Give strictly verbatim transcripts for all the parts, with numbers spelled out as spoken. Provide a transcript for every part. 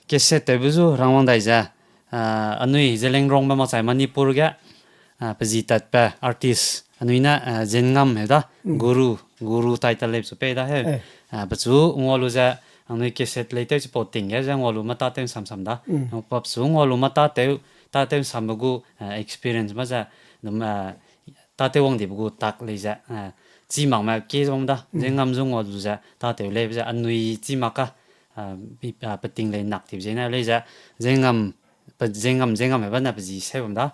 cassette tewbe zu rangwang dai ze, anui Zeliangrongbe makchai Manipur ge, pe zi tatbe artist anui ne Zengam heu da, Guru, Guru title lei pechu pei da heu. Pechu ngua lu ze, anui cassette lei tew chipau ting ge ze ngua lu mâ tâtew nsam sam da. Pechu ngua lu mâ tâtew, tâtew nsambe gu experience ma ze, tâtew wang dibe gu tak lei ze, chî makme kie ze bam da, Zengam zu ngua lu ze tâtew leibe ze anui chî mak ka, pe ting lei nak tibe ziegene lei ze, Zengam, Zengam, Zengam hebe ne pe zi seu bam da,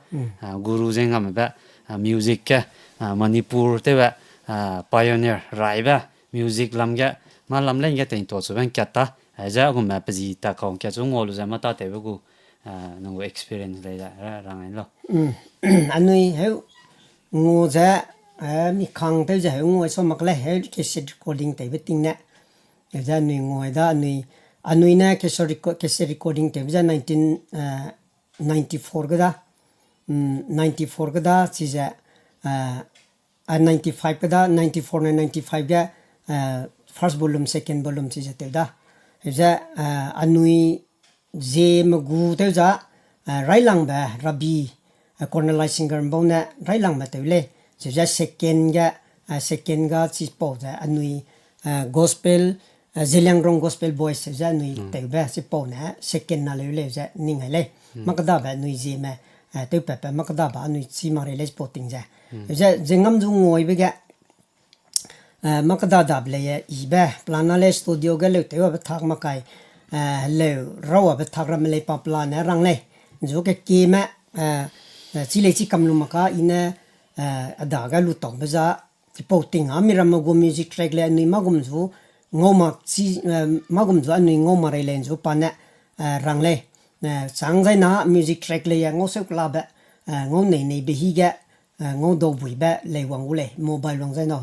Guru Zengam hebe, music ge, Manipur tewbe, pioneer raibe, music lam ge, mâ lam lei ge tei ntua chube ngkat ta, ze a gume pe zi ta kau ngkat chu ngua lu ze mâ tâtewbe gu, nang gu experience lei ze rang ai lau. Anui heu ngua ze, mi kang tew ze heu ngua sa mak lei, heu cassette recording tewbe ting ne. Heu ze anui ngua da, anui, anui ne cassette reco-, cassette recording tewbe ze nineteen ninety-four ge da, ninety-four ge da, chize, ninety-five ge da, ninety-four ne ninety-five ge, first volume, second volume chize tew da. Heu ze, anui zieme gu tew za, railangbe Rabi, Cornelai Singer bau ne railangbe tew lei. Ze ze second ge, second ga chipau ze anui, gospel, Zeliangrong Gospel Boys ze anui tewbe chipau ne second na leu leu ze ning ai lei. Mâ kêdabe anui zieme, tewpatbe mâ kêdabe anui chî mak rei lei chipau ting ze. Ze Zengam zu nguaibe ge, mâ kêda dabe lei, ibe pelana lei studio ge leu tew abe tak mak kai, leu rau abe tak ramme lei pa pelane rang lei. Zu kekieme, chi lei chi kam lu mak ka i ne, a dage lu tau'mbe za, chipau ting a mi ramme gu music track lei anui mâ gum zu ngau mak chi, mâ gum zu anui ngau mak rei lei zu pa ne, rang lei. Chang zai na music track lei ngau seu kelabe, ngau nei neibe hi ge, ngau dau buibe lei wang gu lei, mobile wang zai na.